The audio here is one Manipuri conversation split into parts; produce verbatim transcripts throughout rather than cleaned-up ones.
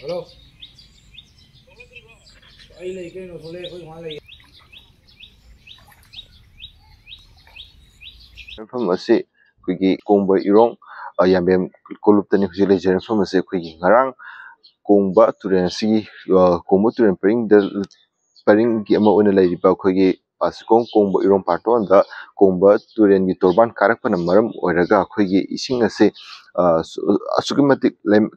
ꯍꯜꯂꯣ꯫ ꯑꯩ ꯂꯩ ꯀꯩꯅꯣ, ꯊꯣꯛꯂꯛꯑꯦ, ꯑꯩꯈꯣꯏ ꯃꯥ ꯂꯩ꯫ ꯃꯐꯝ ꯑꯁꯤ ꯑꯩꯈꯣꯏꯒꯤ ꯀꯣꯡꯕ ꯏꯔꯣꯡ, ꯑ, ꯌꯥꯝꯕꯦꯝ ꯀꯣꯂꯨꯞꯇꯅꯤ ꯍꯧꯖꯤꯛ ꯂꯩꯖꯔꯤꯕ ꯃꯐꯝ ꯑꯁꯤ꯫ ꯑꯩꯈꯣꯏꯒꯤ ꯉꯔꯥꯡ ꯀꯣꯡꯕ ꯇꯨꯔꯦꯜ ꯑꯁꯤꯒꯤ, ꯑ, ꯀꯣꯡꯕ ꯇꯨꯔꯦꯜ ꯄꯔꯤꯡꯗ, ꯄꯔꯤꯡꯒꯤ ꯑꯃ ꯑꯣꯏꯅ ꯂꯩꯔꯤꯕ ꯑꯩꯈꯣꯏꯒꯤ ꯄꯥꯁꯤꯀꯣꯡ ꯀꯣꯡꯕ ꯏꯔꯣꯝ ꯄꯥꯔꯇꯣꯟꯗ ꯀꯣꯡꯕ ꯇꯨꯔꯦꯜꯒꯤ ꯇꯣꯔꯕꯥꯟ ꯀꯥꯔꯛꯄꯅ ꯃꯔꯝ ꯑꯣꯏꯔꯒ ꯑꯩꯈꯣꯏꯒꯤ ꯏꯁꯤꯡ ꯑꯁꯤ, ꯑ, ꯁꯨ-, ꯑꯁꯨꯛꯀꯤ ꯃꯇꯤꯛ ꯂꯩ-,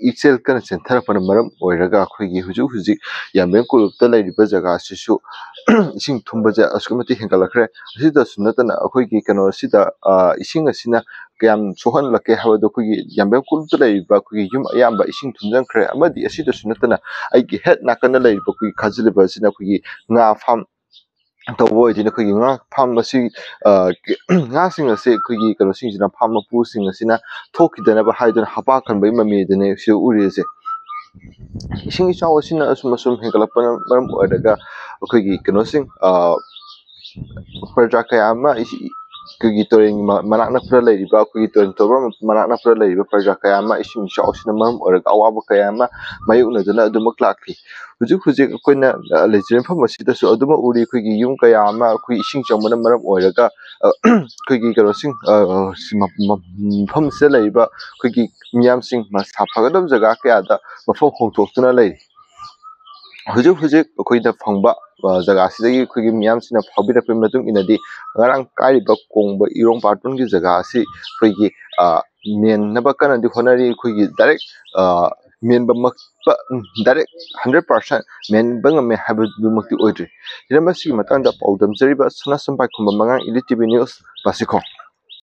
ꯏꯆꯦꯜ ꯀꯟꯅ ꯆꯦꯟꯊꯔꯛꯄꯅ ꯃꯔꯝ ꯑꯣꯏꯔꯒ ꯑꯩꯈꯣꯏꯒꯤ ꯍꯧꯖꯤꯛ ꯍꯧꯖꯤꯛ ꯌꯥꯝꯕꯦꯝ ꯀꯣꯂꯨꯞꯇ ꯂꯩꯔꯤꯕ ꯖꯒꯥ ꯑꯁꯤꯁꯨ ꯏꯁꯤꯡ ꯊꯨꯝꯕꯁꯦ ꯑꯁꯨꯛꯀꯤ ꯃꯇꯤꯛ ꯍꯦꯟꯒꯠꯂꯛꯈ꯭ꯔꯦ꯫ ꯑꯁꯤꯗꯁꯨ ꯅꯠꯇꯅ ꯑꯩꯈꯣꯏꯒꯤ ꯀꯩꯅꯣꯁꯤꯗ, ꯑ, ꯏꯁꯤꯡ ꯑꯁꯤꯅ ꯀꯌꯥꯝ ꯁꯣꯛꯍꯜꯂꯛꯀꯦ ꯍꯥꯏꯕꯗꯣ ꯑꯩꯈꯣꯏꯒꯤ ꯌꯥꯝꯕꯦꯝ ꯀꯣꯂꯨꯞꯇ ꯂꯩꯔꯤꯕ ꯑꯩꯈꯣꯏꯒꯤ ꯌꯨꯝ ꯑꯌꯥꯝꯕ ꯏꯁꯤꯡ ꯊꯨꯝꯖꯤꯟꯈ꯭ꯔꯦ꯫ ꯑꯃꯗꯤ ꯑꯁꯤꯗꯁꯨ ꯅꯠꯇꯅ ꯑꯩꯒꯤ ꯍꯦꯠ ꯅꯥꯀꯟꯗ ꯂꯩꯔꯤꯕ ꯑꯩꯈꯣꯏꯒꯤ ꯈꯥꯖꯤꯜꯂꯤꯕ ꯑꯁꯤꯅ ꯑꯩꯈꯣꯏꯒꯤ ꯉꯥ ꯐꯥꯝ ꯇꯧꯕ ꯑꯣꯏꯗꯣꯏꯅꯤ꯫ ꯑꯩꯈꯣꯏꯒꯤ ꯉꯥ ꯐꯥꯝ ꯑꯁꯤ, ꯑ, ꯉꯥꯁꯤꯡ ꯑꯁꯤ ꯑꯩꯈꯣꯏꯒꯤ ꯀꯩꯅꯣꯁꯤꯡꯁꯤꯅ, ꯐꯥꯝ ꯃꯄꯨꯁꯤꯡ ꯑꯁꯤꯅ ꯊꯣꯛꯈꯤꯗꯅꯕ ꯍꯥꯏꯗꯨꯅ ꯍꯥꯄꯥ ꯈꯟꯕꯒꯤ ꯃꯃꯤꯗꯨꯅꯦ ꯁꯤ ꯎꯔꯤꯁꯦ꯫ ꯏꯁꯤꯡ ꯏꯆꯥꯎ ꯑꯁꯤꯅ ꯑꯁꯨꯝ ꯑꯁꯨꯝ ꯍꯦꯟꯒꯠꯂꯛꯄꯅ ꯃꯔꯝ ꯑꯣꯏꯔꯒ ꯑꯩꯈꯣꯏꯒꯤ ꯀꯩꯅꯣꯁꯤꯡ, ꯑ, ꯄ꯭ꯔꯖꯥ ꯀꯌꯥ ꯑꯃ ꯏꯁꯤ-, ꯑꯩꯈꯣꯏꯒꯤ ꯇꯨꯔꯦꯟꯒꯤ ꯃ-, ꯃꯅꯥꯛ ꯅꯛꯄꯗ ꯂꯩꯔꯤꯕ, ꯑꯩꯈꯣꯏꯒꯤ ꯇꯨꯔꯦꯟ ꯇꯣꯔꯕꯥꯟ ꯃꯅꯥꯛ ꯅꯛꯄꯗ ꯂꯩꯔꯤꯕ ꯄ꯭ꯔꯖꯥ ꯀꯌꯥ ꯑꯃ ꯏꯁꯤꯡ ꯏꯆꯥꯎ ꯑꯁꯤꯅ ꯃꯔꯝ ꯑꯣꯏꯔꯒ ꯑꯋꯥꯕ ꯀꯌꯥ ꯑꯃ ꯃꯥꯌꯣꯛꯅꯗꯨꯅ ꯑꯗꯨꯃꯛ ꯂꯥꯛꯂꯤ꯫ ꯍꯧꯖꯤꯛ ꯍꯧꯖꯤꯛ ꯑꯩꯈꯣꯏꯅ, ꯑ, ꯂꯩꯖꯔꯤꯕ ꯃꯐꯝ ꯑꯁꯤꯗꯁꯨ ꯑꯗꯨꯃꯛ ꯎꯔꯤ꯫ ꯑꯩꯈꯣꯏꯒꯤ ꯌꯨꯝ ꯀꯌꯥ ꯑꯃ ꯑꯩꯈꯣꯏ ꯏꯁꯤꯡ ꯆꯪꯕꯅ ꯃꯔꯝ ꯑꯣꯏꯔꯒ, ꯑ, ꯑꯩꯈꯣꯏꯒꯤ ꯀꯩꯅꯣꯁꯤꯡ, ꯑ, ꯁꯤ ꯃ-, ꯃ-, ꯃꯐꯝꯁꯤꯗ ꯂꯩꯔꯤꯕ ꯑꯩꯈꯣꯏꯒꯤ ꯃꯤꯌꯥꯝꯁꯤꯡ ꯃꯁꯥ ꯐꯒꯗꯕ ꯖꯒꯥ ꯀꯌꯥꯗ ꯃꯐꯝ ꯍꯣꯡꯗꯣꯛꯇꯨꯅ ꯂꯩꯔꯤ꯫ ꯍꯧꯖꯤꯛ ꯍꯧꯖꯤꯛ ꯑꯩꯈꯣꯏꯗ ꯐꯪꯕ, ꯑ, ꯖꯒꯥꯁꯤꯗꯒꯤ ꯑꯩꯈꯣꯏꯒꯤ ꯃꯤꯌꯥꯝꯁꯤꯡꯅ ꯐꯥꯎꯕꯤꯔꯛꯄꯒꯤ ꯃꯇꯨꯡ ꯏꯟꯅꯗꯤ ꯉꯔꯥꯡ ꯀꯥꯏꯔꯤꯕ ꯀꯣꯡꯕ ꯏꯔꯣꯡ ꯄꯥꯔꯇꯣꯟꯒꯤ ꯖꯒꯥ ꯑꯁꯤ ꯑꯩꯈꯣꯏꯒꯤ, ꯑ, ꯃꯦꯟꯅꯕ ꯀꯟꯅꯗꯤ ꯍꯣꯠꯅꯔꯤ꯫ ꯑꯩꯈꯣꯏꯒꯤ ꯗꯥꯏꯔꯦꯛ, ꯑ, ꯃꯦꯟꯕꯃꯛ ꯄ-, ꯎꯝ, ꯗꯥꯏꯔꯦꯛ ꯍꯟꯗ꯭ꯔꯦꯠ ꯄꯥꯔꯁꯦꯟ ꯃꯦꯟꯕ ꯉꯝꯃꯦ ꯍꯥꯏꯕꯗꯨꯃꯛꯇꯤ ꯑꯣꯏꯗ꯭ꯔꯤ꯫ ꯍꯤꯔꯝ ꯑꯁꯤꯒꯤ ꯃꯇꯥꯡꯗ ꯄꯥꯎꯗꯝꯖꯔꯤꯕ ꯁꯅꯥꯁꯝ ꯄꯥꯏꯈꯣꯝꯕ ꯃꯉꯥꯡ, ꯏꯂꯤꯇꯤ ꯚꯤ ꯅ꯭ꯌꯨꯁ, ꯄꯥꯁꯤꯈꯣꯡ꯫